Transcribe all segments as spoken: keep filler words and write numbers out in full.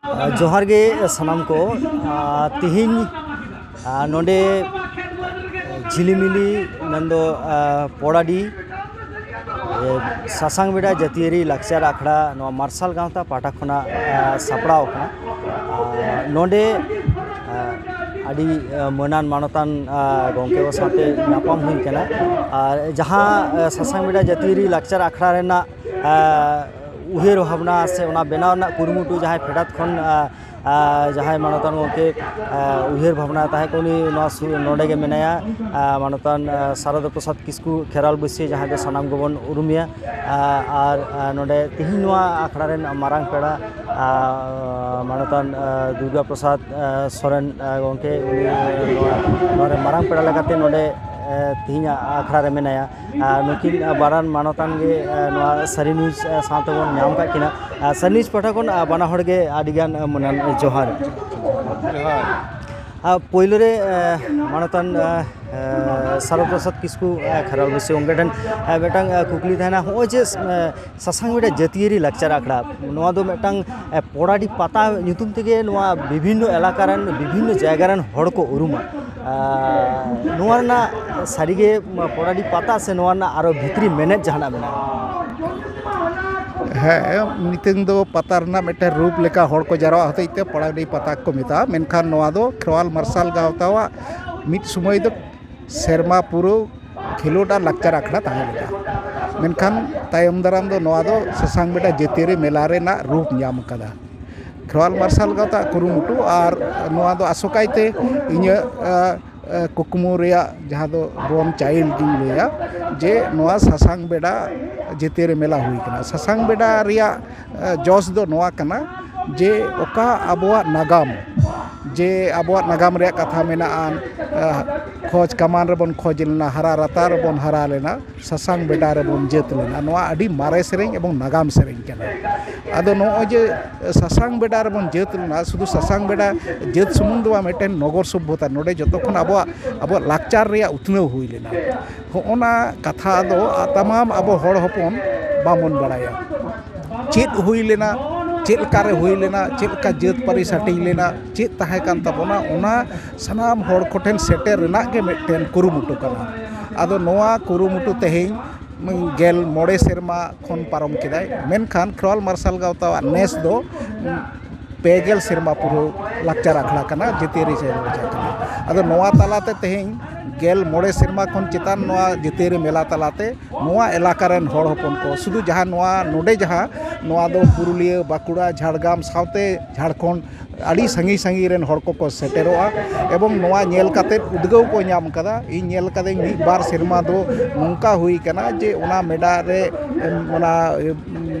ᱡᱚᱦᱟᱨ ᱜᱮ ᱥᱟᱱᱟᱢ ᱠᱚ᱾ ᱟᱨ ᱛᱤᱦᱤᱧ, ᱟᱨ ᱱᱚᱰᱮ ᱡᱷᱤᱞᱤᱢᱤᱞᱤ ᱢᱮᱱᱫᱚ, ᱟᱨ ᱯᱚᱲᱟᱰᱤ, ᱟᱨ ᱥᱟᱥᱟᱝ ᱵᱮᱰᱟ ᱡᱟᱹᱛᱤᱭᱟᱹᱨᱤ ᱞᱟᱠᱪᱟᱨ ᱟᱠᱷᱲᱟ ᱱᱚᱣᱟ ᱢᱟᱨᱥᱟᱞ ᱜᱟᱶᱛᱟ ᱯᱟᱦᱴᱟ ᱠᱷᱚᱱᱟᱜ, ᱟᱨ ᱥᱟᱯᱲᱟᱣ ᱟᱠᱟᱱᱟ᱾ ᱟᱨ ᱱᱚᱰᱮ, ᱟᱨ ᱟᱹᱰᱤ, ᱟᱨ ᱢᱟᱹᱱᱟᱱ ᱢᱟᱱᱚᱛᱟᱱ, ᱟᱨ ᱜᱚᱢᱠᱮ ᱠᱚ ᱥᱟᱶᱛᱮ ᱧᱟᱯᱟᱢ ᱦᱩᱭ ᱠᱟᱱᱟ᱾ ᱟᱨ ᱡᱟᱦᱟᱸ, ᱟᱨ ᱥᱟᱥᱟᱝ ᱵᱮᱰᱟ ᱡᱟᱹᱛᱤᱭᱟᱹᱨᱤ ᱞᱟᱠᱪᱟᱨ ᱟᱠᱷᱲᱟ ᱨᱮᱱᱟᱜ, ᱟᱨ ᱩᱭᱦᱟᱹᱨ ᱵᱷᱟᱵᱽᱱᱟ ᱥᱮ ᱚᱱᱟ ᱵᱮᱱᱟᱣ ᱨᱮᱱᱟᱜ ᱠᱩᱨᱩᱢᱩᱴᱩ ᱡᱟᱦᱟᱸᱭ ᱯᱷᱮᱰᱟᱛ ᱠᱷᱚᱱ, ᱟᱨ ᱟᱨ ᱡᱟᱦᱟᱸᱭ ᱢᱟᱱᱚᱛᱟᱱ ᱜᱚᱢᱠᱮ, ᱟᱨ ᱩᱭᱦᱟᱹᱨ ᱵᱷᱟᱵᱽᱱᱟ ᱛᱟᱦᱮᱸ ᱠᱟᱱᱟ, ᱩᱱᱤ ᱱᱚᱣᱟ ᱥᱩ-, ᱱᱚᱰᱮ ᱜᱮ ᱢᱮᱱᱟᱭᱟ᱾ ᱟᱨ ᱢᱟᱱᱚᱛᱟᱱ, ᱟᱨ ᱥᱟᱨᱚᱫᱟ ᱯᱨᱚᱥᱟᱫᱽ ᱠᱤᱥᱠᱩ, ᱠᱷᱮᱨᱣᱟᱞ ᱵᱟᱹᱭᱥᱤ, ᱡᱟᱦᱟᱸᱭ ᱫᱚ ᱥᱟᱱᱟᱢ ᱜᱮᱵᱚᱱ ᱩᱨᱩᱢᱮᱭᱟ᱾ ᱟᱨ, ᱟᱨ, ᱟᱨ ᱱᱚᱰᱮ ᱛᱤᱦᱤᱧ ᱱᱚᱣᱟ ᱟᱠᱷᱲᱟ ᱨᱮᱱ ᱢᱟᱨᱟᱝ ᱯᱮᱲᱟ, ᱟᱨ ᱢᱟᱱᱚᱛᱟᱱ, ᱟᱨ ᱫᱩᱨᱜᱟ ᱯᱨᱚᱥᱟᱫᱽ, ᱟᱨ ᱥᱚᱨᱮᱱ, ᱟᱨ ᱜᱚᱢᱠᱮ, ᱩᱱᱤ ᱱᱚᱣᱟ, ᱱᱚᱣᱟ ᱨᱮ ᱢᱟᱨᱟᱝ ᱯᱮᱲᱟ ᱞᱮᱠᱟᱛᱮ ᱱᱚᱰᱮ, ᱟᱨ ᱛᱤᱦᱤᱧᱟᱜ ᱟᱠᱷᱲᱟ ᱨᱮ ᱢᱮᱱᱟᱭᱟ᱾ ᱟᱨ ᱱᱩᱠᱤᱱ, ᱟᱨ ᱵᱟᱨᱟᱱ ᱢᱟᱱᱚᱛᱟᱱ ᱜᱮ, ᱟᱨ ᱱᱚᱣᱟ ᱥᱟᱹᱨᱤ ᱱᱤᱭᱩᱡᱽ, ᱟᱨ ᱥᱟᱶᱛᱮ ᱵᱚᱱ ᱧᱟᱢ ᱠᱟᱜ ᱠᱤᱱᱟ᱾ ᱟᱨ ᱥᱟᱹᱨᱤ ᱱᱤᱭᱩᱡᱽ ᱯᱟᱦᱴᱟ ᱠᱷᱚᱱ, ᱟᱨ ᱵᱟᱱᱟ ᱦᱚᱲ ᱜᱮ ᱟᱹᱰᱤ ᱜᱟᱱ, ᱟᱨ ᱢᱟᱹᱱᱟᱱ ᱡᱚᱦᱟᱨ᱾ ᱡᱚᱦᱟᱨ᱾ ᱟᱨ ᱯᱳᱭᱞᱳ ᱨᱮ, ᱟᱨ ᱢᱟᱱᱚᱛᱟᱱ, ᱟᱨ, ᱟᱨ ᱥᱟᱨᱚᱫᱟ ᱯᱨᱚᱥᱟᱫᱽ ᱠᱤᱥᱠᱩ, ᱟᱨ ᱠᱷᱮᱨᱣᱟᱞ ᱵᱟᱹᱭᱥᱤ ᱜᱚᱢᱠᱮ ᱴᱷᱮᱱ, ᱟᱨ ᱢᱤᱫᱴᱟᱝ, ᱟᱨ ᱠᱩᱠᱞᱤ ᱛᱟᱦᱮᱱᱟ, ᱦᱚᱸᱜᱼᱚᱭ ᱡᱮ, ᱟᱨ ᱥᱟᱥᱟᱝ ᱵᱮᱰᱟ ᱡᱟᱹᱛᱤᱭᱟᱹᱨᱤ ᱞᱟᱠᱪᱟᱨ ᱟᱠᱷᱲᱟ, ᱱᱚᱣᱟ ᱫᱚ ᱢᱤᱫᱴᱟᱝ, ᱟᱨ ᱯᱚᱲᱟᱰᱤ ᱯᱟᱛᱟ ᱧᱩᱛᱩᱢ ᱛᱮᱜᱮ ᱱᱚᱣᱟ ᱵᱤᱵᱷᱤᱱᱱᱚ ᱮᱞᱟᱠᱟ ᱨᱮᱱ, ᱵᱤᱵᱷᱤᱱᱱᱚ ᱡᱟᱭᱜᱟ ᱨᱮᱱ ᱦᱚᱲ ᱠᱚ ᱩᱨᱩᱢᱟ᱾ ᱟᱨ ᱱᱚᱣᱟ ᱨᱮᱱᱟᱜ ᱥᱟᱹᱨᱤᱜᱮ ᱯᱚᱲᱟᱰᱤ ᱯᱟᱛᱟ ᱥᱮ ᱱᱚᱣᱟ ᱨᱮᱱᱟᱜ ᱟᱨᱚ ᱵᱷᱤᱛᱨᱤ ᱢᱮᱱᱮᱛ ᱡᱟᱦᱟᱱᱟᱜ ᱢᱮᱱᱟᱜᱼᱟ? ᱦᱮᱸ, ᱱᱤᱛᱚᱝ ᱫᱚ ᱯᱟᱛᱟ ᱨᱮᱱᱟᱜ ᱢᱤᱫᱴᱮᱱ ᱨᱩᱯ ᱞᱮᱠᱟ ᱦᱚᱲ ᱠᱚ ᱡᱟᱨᱣᱟᱜ ᱦᱚᱛᱮᱡ ᱛᱮ ᱯᱚᱲᱟᱰᱤ ᱯᱟᱛᱟ ᱠᱚ ᱢᱮᱛᱟᱜᱼᱟ, ᱢᱮᱱᱠᱷᱟᱱ ᱱᱚᱣᱟ ᱫᱚ ᱠᱷᱮᱨᱣᱟᱞ ᱢᱟᱨᱥᱟᱞ ᱜᱟᱶᱛᱟᱣᱟᱜ ᱢᱤᱫ ᱥᱚᱢᱚᱭ ᱫᱚ ᱥᱮᱨᱢᱟ ᱯᱩᱨᱟᱹᱣ ᱠᱷᱮᱞᱳᱰ ᱟᱨ ᱞᱟᱠᱪᱟᱨ ᱟᱠᱷᱲᱟ ᱛᱟᱦᱮᱸ ᱞᱮᱱᱟ᱾ ᱢᱮᱱᱠᱷᱟᱱ ᱛᱟᱭᱚᱢ ᱫᱟᱨᱟᱢ ᱫᱚ ᱱᱚᱣᱟ ᱫᱚ ᱥᱟᱥᱟᱝ ᱵᱮᱰᱟ ᱡᱟᱹᱛᱤᱭᱟᱹᱨᱤ ᱢᱮᱞᱟ ᱨᱮᱱᱟᱜ ᱨᱩᱯ ᱧᱟᱢ ᱟᱠᱟᱫᱟ᱾ ᱠᱷᱮᱨᱣᱟᱞ ᱢᱟᱨᱥᱟᱞ ᱜᱟᱶᱛᱟ ᱠᱩᱨᱩᱢᱩᱴᱩ, ᱟᱨ ᱱᱚᱣᱟ ᱫᱚ ᱟᱥᱚᱠᱟᱭᱛᱮ ᱤᱧᱟᱹᱜ, ᱟ, ᱟ, ᱠᱩᱠᱢᱩ ᱨᱮᱭᱟᱜ ᱡᱟᱦᱟᱸ ᱫᱚ ᱵᱚᱱ ᱪᱟᱭᱤᱞᱰ ᱜᱤᱧ ᱞᱟᱹᱭᱟ, ᱡᱮ ᱱᱚᱣᱟ ᱥᱟᱥᱟᱝ ᱵᱮᱰᱟ ᱡᱟᱹᱛᱤᱭᱟᱹᱨᱤ ᱢᱮᱞᱟ ᱦᱩᱭ ᱠᱟᱱᱟ᱾ ᱥᱟᱥᱟᱝ ᱵᱮᱰᱟ ᱨᱮᱭᱟᱜ, ᱟ, ᱡᱚᱥ ᱫᱚ ᱱᱚᱣᱟ ᱠᱟᱱᱟ ᱡᱮ ᱚᱠᱟ ᱟᱵᱚᱣᱟᱜ ᱱᱟᱜᱟᱢ, ᱡᱮ ᱟᱵᱚᱣᱟᱜ ᱱᱟᱜᱟᱢ ᱨᱮᱭᱟᱜ ᱠᱟᱛᱷᱟ ᱢᱮᱱᱟᱜᱼᱟ, ᱟ, ᱠᱷᱚᱡᱽ ᱠᱟᱢᱟᱱ ᱨᱮᱵᱚᱱ ᱠᱷᱚᱡᱽ ᱞᱮᱱᱟ, ᱦᱟᱨᱟ ᱨᱟᱛᱟ ᱨᱮᱵᱚᱱ ᱦᱟᱨᱟ ᱞᱮᱱᱟ, ᱥᱟᱥᱟᱝ ᱵᱮᱰᱟ ᱨᱮᱵᱚᱱ ᱡᱟᱹᱛ ᱞᱮᱱᱟ᱾ ᱱᱚᱣᱟ ᱟᱹᱰᱤ ᱢᱟᱨᱮ ᱥᱮᱨᱮᱧ ᱮᱵᱚᱝ ᱱᱟᱜᱟᱢ ᱥᱮᱨᱮᱧ ᱠᱟᱱᱟ᱾ ᱟᱫᱚ ᱱᱚᱜᱼᱚᱭ ᱡᱮ ᱥᱟᱥᱟᱝ ᱵᱮᱰᱟ ᱨᱮᱵᱚᱱ ᱡᱟᱹᱛ ᱞᱮᱱᱟ, ᱥᱩᱫᱷᱩ ᱥᱟᱥᱟᱝ ᱵᱮᱰᱟ ᱡᱟᱹᱛ ᱥᱩᱢᱩᱝ ᱫᱚ ᱵᱟᱝ, ᱢᱤᱫᱴᱮᱱ ᱱᱚᱜᱚᱨ ᱥᱚᱵᱷᱚᱛᱟ, ᱱᱚᱰᱮ ᱡᱚᱛᱚ ᱠᱷᱚᱱ ᱟᱵᱚᱣᱟᱜ, ᱟᱵᱚᱣᱟᱜ ᱞᱟᱠᱪᱟᱨ ᱨᱮᱭᱟᱜ ᱩᱛᱱᱟᱹᱣ ᱦᱩᱭ ᱞᱮᱱᱟ᱾ ᱦᱚᱸᱜᱼᱚᱱᱟ ᱠᱟᱛᱷᱟ ᱫᱚ ᱛᱟᱢᱟᱢ ᱟᱵᱚ ᱦᱚᱲ ᱦᱚᱯᱚᱱ ᱵᱟᱵᱚᱱ ᱵᱟᱲᱟᱭᱟ᱾ ᱪᱮᱫ ᱦᱩᱭ ᱞᱮᱱᱟ, ᱪᱮᱫ ᱞᱮᱠᱟᱨᱮ ᱦᱩᱭ ᱞᱮᱱᱟ, ᱪᱮᱫ ᱞᱮᱠᱟ ᱡᱟᱹᱛ ᱯᱟᱹᱨᱤᱥ ᱦᱟᱹᱴᱤᱧ ᱞᱮᱱᱟ, ᱪᱮᱫ ᱛᱟᱦᱮᱸ ᱠᱟᱱ ᱛᱟᱵᱚᱱᱟ, ᱚᱱᱟ ᱥᱟᱱᱟᱢ ᱦᱚᱲ ᱠᱚᱴᱷᱮᱱ ᱥᱮᱴᱮᱨ ᱨᱮᱱᱟᱜ ᱜᱮ ᱢᱤᱫᱴᱮᱱ ᱠᱩᱨᱩᱢᱩᱴᱩ ᱠᱟᱱᱟ᱾ ᱟᱫᱚ ᱱᱚᱣᱟ ᱠᱩᱨᱩᱢᱩᱴᱩ ᱛᱮᱦᱮᱧ ᱜᱮᱞ ᱢᱚᱬᱮ ᱥᱮᱨᱢᱟ ᱠᱷᱚᱱ ᱯᱟᱨᱚᱢ ᱠᱮᱫᱟᱭ, ᱢᱮᱱᱠᱷᱟᱱ ᱠᱷᱮᱨᱣᱟᱞ ᱢᱟᱨᱥᱟᱞ ᱜᱟᱶᱛᱟᱣᱟᱜ ᱱᱮᱥ ᱫᱚ ᱯᱮ ᱜᱮᱞ ᱥᱮᱨᱢᱟ ᱯᱩᱨᱟᱹᱣ ᱞᱟᱠᱪᱟᱨ ᱟᱠᱷᱲᱟ ᱠᱟᱱᱟ, ᱡᱟᱹᱛᱤᱭᱟᱹᱨᱤ ᱥᱮᱨᱣᱟ ᱠᱟᱱᱟ᱾ ᱟᱫᱚ ᱱᱚᱣᱟ ᱛᱟᱞᱟᱛᱮ ᱛᱮᱦᱮᱧ ᱜᱮᱞ ᱢᱚᱬᱮ ᱥᱮᱨᱢᱟ ᱠᱷᱚᱱ ᱪᱮᱛᱟᱱ ᱱᱚᱣᱟ ᱡᱟᱹᱛᱤᱭᱟᱹᱨᱤ ᱢᱮᱞᱟ ᱛᱟᱞᱟᱛᱮ ᱱᱚᱣᱟ ᱮᱞᱟᱠᱟ ᱨᱮᱱ ᱦᱚᱲ ᱦᱚᱯᱚᱱ ᱠᱚ, ᱥᱩᱫᱷᱩ ᱡᱟᱦᱟᱸ ᱱᱚᱣᱟ ᱱᱚᱰᱮ ᱡᱟᱦᱟᱸ ᱱᱚᱣᱟ ᱫᱚ ᱯᱩᱨᱩᱞᱤᱭᱟᱹ, ᱵᱟᱸᱠᱩᱲᱟ, ᱡᱷᱟᱲᱜᱨᱟᱢ ᱥᱟᱶᱛᱮ ᱡᱷᱟᱲᱠᱷᱚᱸᱰ ᱟᱹᱰᱤ ᱥᱟᱺᱜᱤᱧ ᱥᱟᱺᱜᱤᱧ ᱨᱮᱱ ᱦᱚᱲ ᱠᱚᱠᱚ ᱥᱮᱴᱮᱨᱚᱜᱼᱟ᱾ ᱮᱵᱚᱝ ᱱᱚᱣᱟ ᱧᱮᱞ ᱠᱟᱛᱮᱫ ᱩᱫᱽᱜᱟᱹᱣ ᱠᱚ ᱧᱟᱢ ᱠᱟᱫᱟ᱾ ᱤᱧ ᱧᱮᱞ ᱠᱟᱫᱟᱹᱧ ᱢᱤᱫ ᱵᱟᱨ ᱥᱮᱨᱢᱟ ᱫᱚ ᱱᱚᱝᱠᱟ ᱦᱩᱭ ᱠᱟᱱᱟ ᱡᱮ ᱚᱱᱟ ᱢᱮᱰᱟ ᱨᱮ, ᱮᱢ, ᱚᱱᱟ, ᱮᱢ,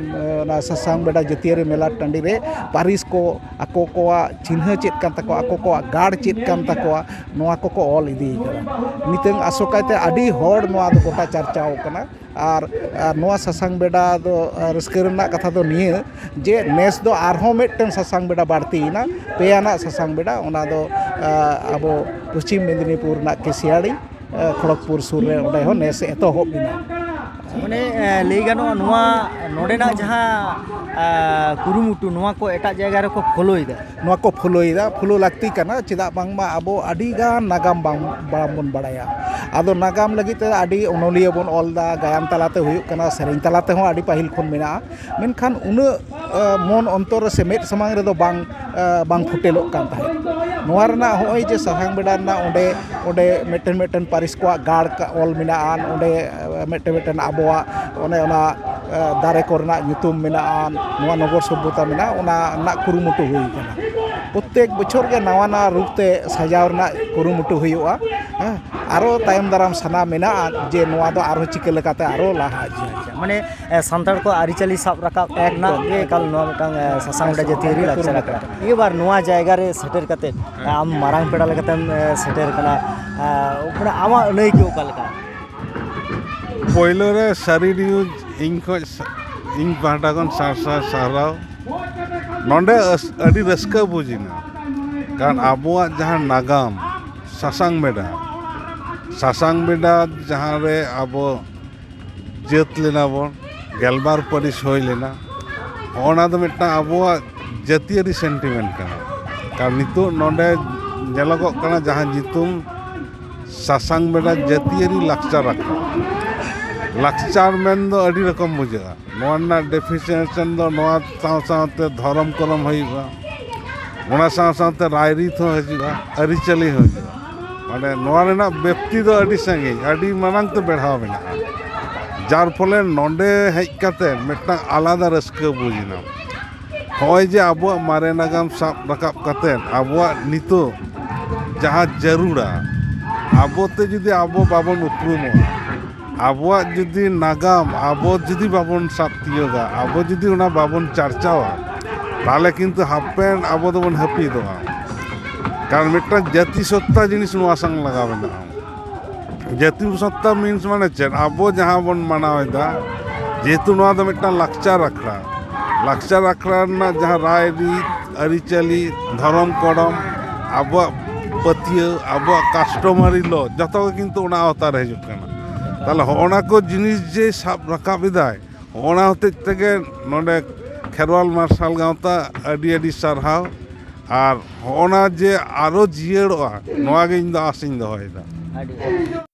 ᱚᱱᱟ ᱥᱟᱥᱟᱝ ᱵᱮᱰᱟ ᱡᱟᱹᱛᱤᱭᱟᱹᱨᱤ ᱢᱮᱞᱟ ᱴᱟᱺᱰᱤ ᱨᱮ ᱯᱟᱹᱨᱤᱥ ᱠᱚ ᱟᱠᱚ ᱠᱚᱣᱟᱜ ᱪᱤᱱᱦᱟᱹ ᱪᱮᱫ ᱠᱟᱱ ᱛᱟᱠᱚᱣᱟ, ᱟᱠᱚ ᱠᱚᱣᱟᱜ ᱜᱟᱲ ᱪᱮᱫ ᱠᱟᱱ ᱛᱟᱠᱚᱣᱟ, ᱱᱚᱣᱟ ᱠᱚᱠᱚ ᱚᱞ ᱤᱫᱤ ᱠᱟᱫᱟ᱾ ᱱᱤᱛᱚᱝ ᱟᱥᱚᱠᱟᱭᱛᱮ ᱟᱹᱰᱤ ᱦᱚᱲ ᱱᱚᱣᱟ ᱫᱚ ᱜᱚᱴᱟ ᱪᱟᱨᱪᱟᱣ ᱠᱟᱱᱟ᱾ ᱟᱨ, ᱟᱨ ᱱᱚᱣᱟ ᱥᱟᱥᱟᱝ ᱵᱮᱰᱟ ᱫᱚ, ᱟᱨ ᱨᱟᱹᱥᱠᱟᱹ ᱨᱮᱱᱟᱜ ᱠᱟᱛᱷᱟ ᱫᱚ ᱱᱤᱭᱟᱹ ᱡᱮ ᱱᱮᱥ ᱫᱚ ᱟᱨᱦᱚᱸ ᱢᱤᱫᱴᱮᱱ ᱥᱟᱥᱟᱝ ᱵᱮᱰᱟ ᱵᱟᱹᱲᱛᱤᱭᱮᱱᱟ, ᱯᱮᱭᱟᱱᱟᱜ ᱥᱟᱥᱟᱝ ᱵᱮᱰᱟ, ᱚᱱᱟ ᱫᱚ, ᱟ, ᱟᱵᱚ ᱯᱚᱪᱷᱤᱢ ᱢᱮᱫᱽᱱᱤᱯᱩᱨ ᱨᱮᱱᱟᱜ ᱠᱮᱥᱤᱭᱟᱲᱤ, ᱟ, ᱠᱷᱚᱲᱚᱜᱽᱯᱩᱨ ᱥᱩᱨ ᱨᱮ ᱚᱸᱰᱮ ᱦᱚᱸ ᱱᱮᱥ ᱮᱛᱚᱦᱚᱵ ᱮᱱᱟ᱾ ᱢᱟᱱᱮ, ᱮ, ᱞᱟᱹᱭ ᱜᱟᱱᱚᱜᱼᱟ, ᱱᱚᱣᱟ ᱱᱚᱰᱮᱱᱟᱜ ᱡᱟᱦᱟᱸ, ᱟ, ᱠᱩᱨᱩᱢᱩᱴᱩ, ᱱᱚᱣᱟ ᱠᱚ ᱮᱴᱟᱜ ᱡᱟᱭᱜᱟ ᱨᱮᱠᱚ ᱯᱷᱳᱞᱳᱭᱮᱫᱟ᱾ ᱢᱟᱱᱮ, ᱮ, ᱥᱟᱱᱛᱟᱲ ᱠᱚ ᱟᱹᱨᱤᱪᱟᱹᱞᱤ ᱥᱟᱵ ᱨᱟᱠᱟᱵ ᱨᱮᱱᱟᱜ ᱜᱮ ᱮᱠᱟᱞ ᱱᱚᱣᱟ ᱢᱤᱫᱴᱟᱝ, ᱮ, ᱥᱟᱥᱟᱝ ᱵᱮᱰᱟ ᱡᱟᱹᱛᱤᱭᱟᱹᱨᱤ ᱞᱟᱠᱪᱟᱨ ᱟᱠᱷᱲᱟ᱾ ᱱᱤᱭᱟᱹ ᱵᱟᱨ ᱱᱚᱣᱟ ᱡᱟᱭᱜᱟ ᱨᱮ ᱥᱮᱴᱮᱨ ᱠᱟᱛᱮ, ᱮ, ᱟᱢ ᱢᱟᱨᱟᱝ ᱯᱮᱲᱟ ᱞᱮᱠᱟᱛᱮᱢ, ᱮ, ᱥᱮᱴᱮᱨ ᱠᱟᱱᱟ᱾ ᱮ, ᱢᱟᱱᱮ, ᱟᱢᱟᱜ ᱟᱹᱱᱟᱹᱭᱠᱟᱹᱣ ᱚᱠᱟ ᱞᱮᱠᱟ? ᱯᱳᱭᱞᱳ ᱨᱮ ᱥᱟᱹᱨᱤ ᱱᱤᱭᱩᱡᱽ ᱤᱧ ᱠᱷᱚᱡ ᱥᱟ-, ᱤᱧ ᱯᱟᱦᱴᱟ ᱠᱷᱚᱱ ᱥᱟᱨ ᱥᱟᱨ ᱥᱟᱨᱦᱟᱣ᱾ ᱱᱚᱰᱮ ᱟᱹᱥ-, ᱟᱹᱰᱤ ᱨᱟᱹᱥᱠᱟᱹ ᱵᱩᱡᱽ ᱮᱱᱟ, ᱠᱟᱨᱚᱱ ᱟᱵᱚᱣᱟᱜ ᱡᱟᱦᱟᱸ ᱱᱟᱜᱟᱢ ᱥᱟᱥᱟᱝ ᱵᱮᱰᱟ, ᱥᱟᱥᱟᱝ ᱵᱮᱰᱟ ᱡᱟᱦᱟᱸ ᱨᱮ ᱟᱵᱚ ᱡᱟᱹᱛ ᱞᱮᱱᱟ ᱵᱚᱱ, ᱜᱮᱞᱵᱟᱨ ᱯᱟᱹᱨᱤᱥ ᱦᱩᱭ ᱞᱮᱱᱟ, ᱚᱱᱟ ᱫᱚ ᱢᱤᱫᱴᱟᱝ ᱟᱵᱚᱣᱟᱜ ᱡᱟᱹᱛᱤᱭᱟᱹᱨᱤ ᱥᱮᱱᱴᱤᱢᱮᱱᱴ ᱠᱟᱱᱟ᱾ ᱠᱟᱨᱚᱱ ᱱᱤᱛᱚᱜ ᱱᱚᱰᱮ ᱧᱮᱞᱚᱜᱚᱜ ᱠᱟᱱᱟ ᱡᱟᱦᱟᱸ ᱧᱩᱛᱩᱢ ᱥᱟᱥᱟᱝ ᱵᱮᱰᱟ ᱡᱟᱹᱛᱤᱭᱟᱹᱨᱤ ᱞᱟᱠᱪᱟᱨ ᱟᱠᱷᱲᱟ᱾ ᱞᱟᱠᱪᱟᱨ ᱢᱮᱱ ᱫᱚ ᱟᱹᱰᱤ ᱨᱚᱠᱚᱢ ᱵᱩᱡᱷᱟᱹᱜᱼᱟ᱾ ᱱᱚᱣᱟ ᱨᱮᱱᱟᱜ ᱰᱮᱯᱷᱤᱱᱮᱥᱚᱱ ᱫᱚ ᱱᱚᱣᱟ ᱥᱟᱶ ᱥᱟᱶᱛᱮ ᱫᱷᱚᱨᱚᱢ ᱠᱚᱨᱚᱢ ᱦᱩᱭᱩᱜᱼᱟ, ᱚᱱᱟ ᱥᱟᱶ ᱥᱟᱶᱛᱮ ᱨᱟᱭᱨᱤᱛ ᱦᱚᱸ ᱦᱤᱡᱩᱜᱼᱟ, ᱟᱹᱨᱤᱪᱟᱹᱞᱤ ᱦᱚᱸ ᱦᱤᱡᱩᱜᱼᱟ᱾ ᱢᱟᱱᱮ ᱱᱚᱣᱟ ᱨᱮᱱᱟᱜ ᱵᱮᱯᱛᱤ ᱫᱚ ᱟᱹᱰᱤ ᱥᱟᱺᱜᱤᱧ, ᱟᱹᱰᱤ ᱢᱟᱨᱟᱝ ᱛᱮ ᱵᱮᱲᱦᱟᱣ ᱢᱮᱱᱟᱜᱼᱟ᱾ ᱡᱟᱨ ᱯᱷᱚᱞᱮ ᱱᱚᱰᱮ ᱦᱮᱡ ᱠᱟᱛᱮ ᱢᱤᱫᱴᱟᱝ ᱟᱞᱟᱫᱟ ᱨᱟᱹᱥᱠᱟᱹ ᱵᱩᱡᱽ ᱮᱱᱟ᱾ ᱦᱚᱸᱜᱼᱚᱭ ᱡᱮ ᱟᱵᱚᱣᱟᱜ ᱢᱟᱨᱮ ᱱᱟᱜᱟᱢ ᱥᱟᱵ ᱨᱟᱠᱟᱵ ᱠᱟᱛᱮ ᱟᱵᱚᱣᱟᱜ ᱱᱤᱛᱚᱜ ᱡᱟᱦᱟᱸ ᱡᱟᱹᱨᱩᱲᱟ, ᱟᱵᱚ ᱛᱮ ᱡᱩᱫᱤ ᱟᱵᱚ ᱵᱟᱵᱚᱱ ᱩᱯᱨᱩᱢᱚᱜᱼᱟ, ᱟᱵᱚᱣᱟᱜ ᱡᱩᱫᱤ ᱱᱟᱜᱟᱢ ᱟᱵᱚ ᱡᱩᱫᱤ ᱵᱟᱵᱚᱱ ᱥᱟᱵ ᱛᱤᱭᱳᱜᱟ, ᱟᱵᱚ ᱡᱩᱫᱤ ᱚᱱᱟ ᱵᱟᱵᱚᱱ ᱪᱟᱨᱪᱟᱣᱟ, ᱛᱟᱦᱚᱞᱮ ᱠᱤᱱᱛᱩ ᱦᱟᱯᱮᱱ ᱟᱵᱚ ᱫᱚᱵᱚᱱ ᱦᱟᱹᱯᱤᱫᱚᱜᱼᱟ᱾ ᱠᱟᱨᱚᱱ ᱢᱤᱫᱴᱟᱝ ᱡᱟᱹᱛᱤ ᱥᱚᱛᱛᱟ ᱡᱤᱱᱤᱥ ᱱᱚᱣᱟ ᱥᱟᱝ ᱞᱟᱜᱟᱣ ᱢᱮᱱᱟᱜᱼᱟ᱾ ᱡᱟᱹᱛᱤ ᱥᱚᱛᱛᱟ ᱢᱤᱱᱥ ᱢᱟᱱᱮ ᱪᱮᱫ? ᱟᱵᱚ ᱡᱟᱦᱟᱸ ᱵᱚᱱ ᱢᱟᱱᱟᱣ ᱮᱫᱟ, ᱡᱮᱦᱮᱛᱩ ᱱᱚᱣᱟ ᱫᱚ ᱢᱤᱫᱴᱟᱝ ᱞᱟᱠᱪᱟᱨ ᱟᱠᱷᱲᱟ, ᱞᱟᱠᱪᱟᱨ ᱟᱠᱷᱲᱟ ᱨᱮᱱᱟᱜ ᱡᱟᱦᱟᱸ ᱨᱟᱭ ᱨᱤᱛ, ᱟᱹᱨᱤᱪᱟᱹᱞᱤ, ᱫᱷᱚᱨᱚᱢ ᱠᱚᱨᱚᱢ, ᱟᱵᱚᱣᱟᱜ ᱯᱟᱹᱛᱭᱟᱹᱣ, ᱟᱵᱚᱣᱟᱜ ᱠᱟᱥᱴᱚᱢᱟᱨᱤ ᱞᱚ, ᱡᱚᱛᱚ ᱜᱮ ᱠᱤᱱᱛᱩ ᱚᱱᱟ ᱟᱣᱛᱟ ᱨᱮ ᱦᱤᱡᱩᱜ ᱠᱟᱱᱟ᱾ ᱛᱟᱦᱚᱞᱮ ᱦᱚᱸᱜᱼᱚ ᱱᱟ ᱠᱚ ᱡᱤᱱᱤᱥ ᱡᱮ ᱥᱟᱵ ᱨᱟᱠᱟᱵ ᱮᱫᱟᱭ, ᱦᱚᱸᱜᱼᱚ ᱱᱟ ᱦᱚᱛᱮᱡ ᱛᱮᱜᱮ ᱱᱚᱰᱮ ᱠᱷᱮᱨᱣᱟᱞ ᱢᱟᱨᱥᱟᱞ ᱜᱟᱶᱛᱟ ᱟᱹᱰᱤ ᱟᱹᱰᱤ ᱥᱟᱨᱦᱟᱣ᱾ ᱟᱨ ᱦᱚᱸᱜᱼᱚ ᱱᱟ ᱡᱮ ᱟᱨᱚ ᱡᱤᱭᱟᱹᱲᱚᱜᱼᱟ, ᱱᱚᱣᱟ ᱜᱮ ᱤᱧ ᱫᱚ ᱟᱥ ᱤᱧ ᱫᱚᱦᱚᱭᱮᱫᱟ᱾ ᱟᱹᱰᱤ